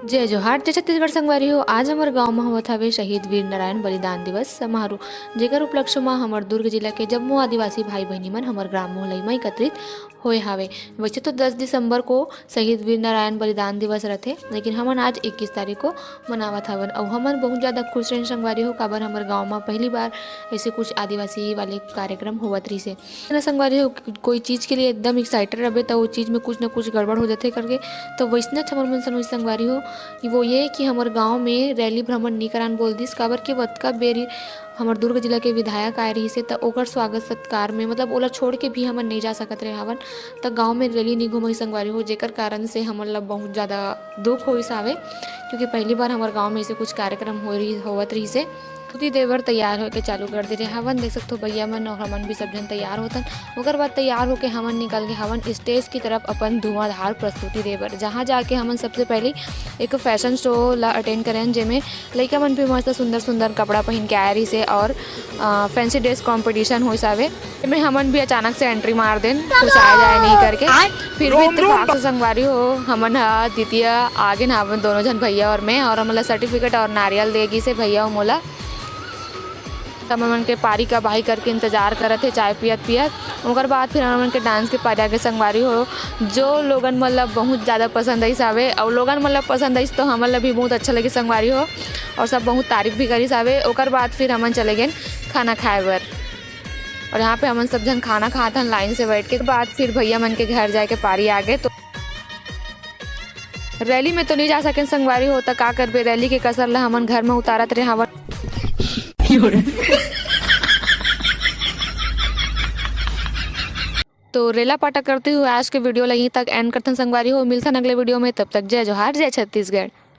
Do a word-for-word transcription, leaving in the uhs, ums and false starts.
जय जोहार, जय छत्तीसगढ़ संगवारी हो। आज हमर गांव म होवत हवे शहीद वीर नारायण बलिदान दिवस समारोह, जेकर उपलक्ष्य म हमर दुर्ग जिला के जम्मो आदिवासी भाई बहिनी मन हमर ग्राम मोहलई म एकत्रित होए हावे। वैसे तो दस दिसंबर को शहीद वीर नारायण बलिदान दिवस रथे, लेकिन हमन आज इक्कीस तारीख को मनावत हवन। अउ हमन बहुत ज्यादा खुश रहेन संगवारी हो, काबर हमर गांव म पहली बार ऐसे कुछ आदिवासी वाले कार्यक्रम होवत रहिसे। ना संगवारी हो, कोई चीज के लिए एकदम एक्साइटेड रहे, तो वो चीज में कुछ ना कुछ गड़बड़ हो जाते करके। तो वैसने हमर मन समझ संगवारी हो कि वो ये कि हमर गांव में रैली भ्रमण नहीं करान बोल दिस, काबर के वतका बेरी हमर दुर्ग जिला के विधायक आए रहिसे, त ओकर स्वागत सत्कार में, मतलब, ओला छोड़ के भी हमन नहीं जा सकत रहे हवन। त गांव में रैली नहीं घुमाई संगवारी हो, जेकर कारण से हमन ला बहुत ज्यादा दुख होइस हावे, क्योंकि पहली बार हमर गांव में ऐसे कुछ कार्यक्रम हो रही, होवत रहिसे। प्रस्तुति देबर तैयार होके चालू कर दे रहे हवन। देख सकथो भैया मन और हमन भी सब झन तैयार होतन। ओकर बाद तैयार होके हमन निकल गए हवन स्टेज की तरफ अपन धुआंधार प्रस्तुति देबर, जहां जाके हमन सबसे पहले एक फैशन शो ला अटेंड करेन, जेमे लइका मन भी मस्त सुंदर सुंदर कपड़ा पहन के आए रहिसे और फैंसी ड्रेस कॉम्पिटिशन होइस हावे। एमे हमन भी अचानक से एंट्री मार देन, कुछ आए जाए नहीं करके। फिर भी इत्तेफाक से संगवारी हो, हमन ह द्वितीय आगे ना, हमन दोनों झन भैया और मैं, और हमन ला सर्टिफिकेट और नारियल दे गिसे भैया और मोला। तब हमन के पारी कब आही करके इंतजार करत हे, चाय पियत पियत। ओकर बाद फिर हमन के डांस के पारी आगे संगवारी हो, जो लोगन मन ला बहुत ज्यादा पसंद आइस हावे, और लोगन मन ला पसंद आइस तो हमन ला भी बहुत अच्छा लगे संगवारी हो, और सब बहुत तारीफ भी करिस हावे। ओकर बाद फिर हमन चले गेन खाना खाए बर, और यहाँ पे हमन सब झन खाना खात हन लाइन से बैठ के। बाद फिर भैया मन के घर जाए के पारी आगे। तो रैली में तो नहीं जा सकेन संगवारी हो, त का करबे, रैली के कसर ला हमन घर में उतारत रहे हवन। तो रेला पाटा करते हुए आज के वीडियो ला यहीं तक एंड करथन संगवारी हो। मिलथन अगले वीडियो में, तब तक जय जोहार, जय छत्तीसगढ़।